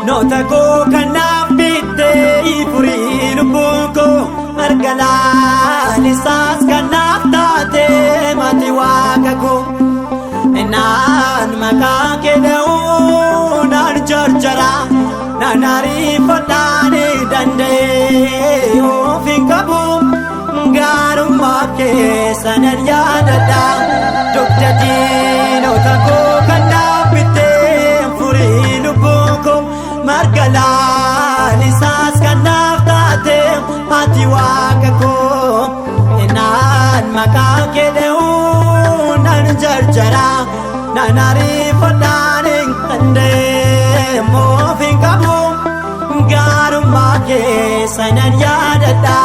Diinota koo kanaaf bittee furii lubbuun koo marga laalisaas kanaaf taate mati waaqa koo. Naan maqaa kee dha'uu naan jarjara naan ariifadhaan danda'ee of hin qabu gaarummaa kee sanan yaadadha. Dugda diinota koo kanaaf bittee furii lubbuun koo marga laalisaas kanaaf taate ati waaqa koo. Naan maqaa kee dha'uu naan jarjara naan ariifadhaan danda'ee of hin qabu gaarummaa kee sanan yaadadha.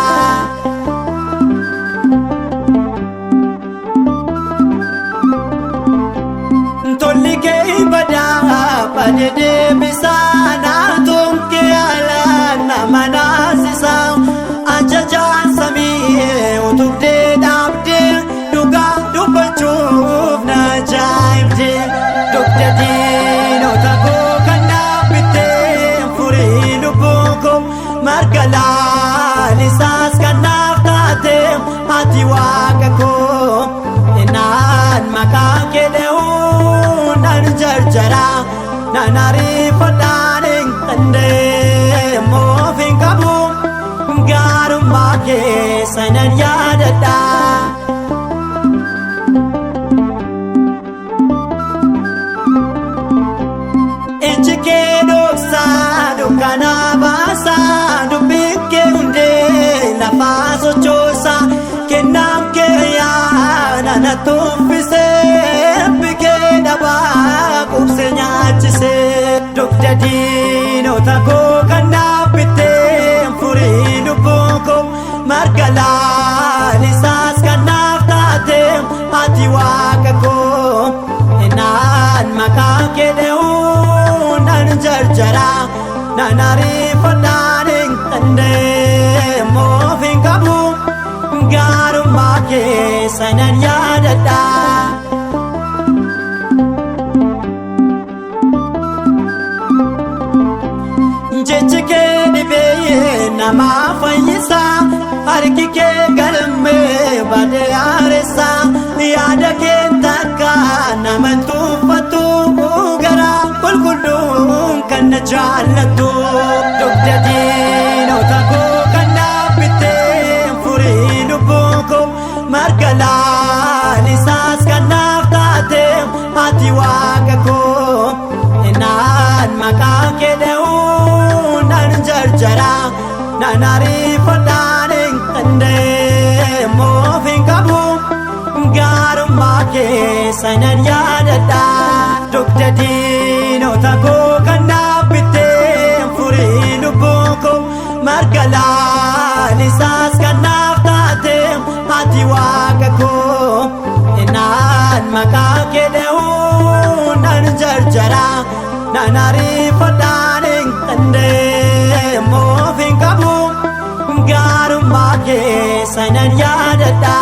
Tolli kee badaa badee deebisaa naatuun kee ala nama naasisaa ajajaan samii utubdee dhaabdee dhugaa dubbachuuf na ajaa'ibdee dugda diinota koo kanaaf bittee furii lubbuu koo marga laalisaas kanaaf taate ati waaqa koo. Naan maqaa kee dha'uu naan jarjara naan ariifadhaan danda'ee of hin qabu gaarummaa kee sanan yaadadha. Iji kee dhoksaa dukkanaa baasaa dubbiin kee hundee lafaa sochoosaa kennaan kee yaada na tuffisee bikee dhabaa qubsee nyaachisee dugda diinota koo kanaaf bittee furii lubbuun koo marga laalisaas kanaaf taate ati waaqa koo. Naan maqaa kee dha'uu naan jarjara naan ariifadhaan danda'ee of hin qabu gaarummaa kee sanan yaadadha. Jechi kee dhibee nama fayyisa harki kee galmee badee haaressa yaada kee takka nama tuffatu garaa qulqulluun kan na jaallattu. Dugda diinota koo kanaaf bittee furii lubbuun koo marga laalisaas kanaaf taate ati waaqa koo. Naan maqaa kee dha'uu naan jarjara naan ariifadhaan danda'ee of hin qabu gaarummaa kee sanan yaadadha. Dugda diinota koo kanaaf bittee furii lubbuun koo marga laalisaas kanaaf taate ati waaqa koo. Naan maqaa kee dha'uu naan jarjara naan ariifadhaan danda'ee of hin qabu gaarummaa kee sanan yaadadha.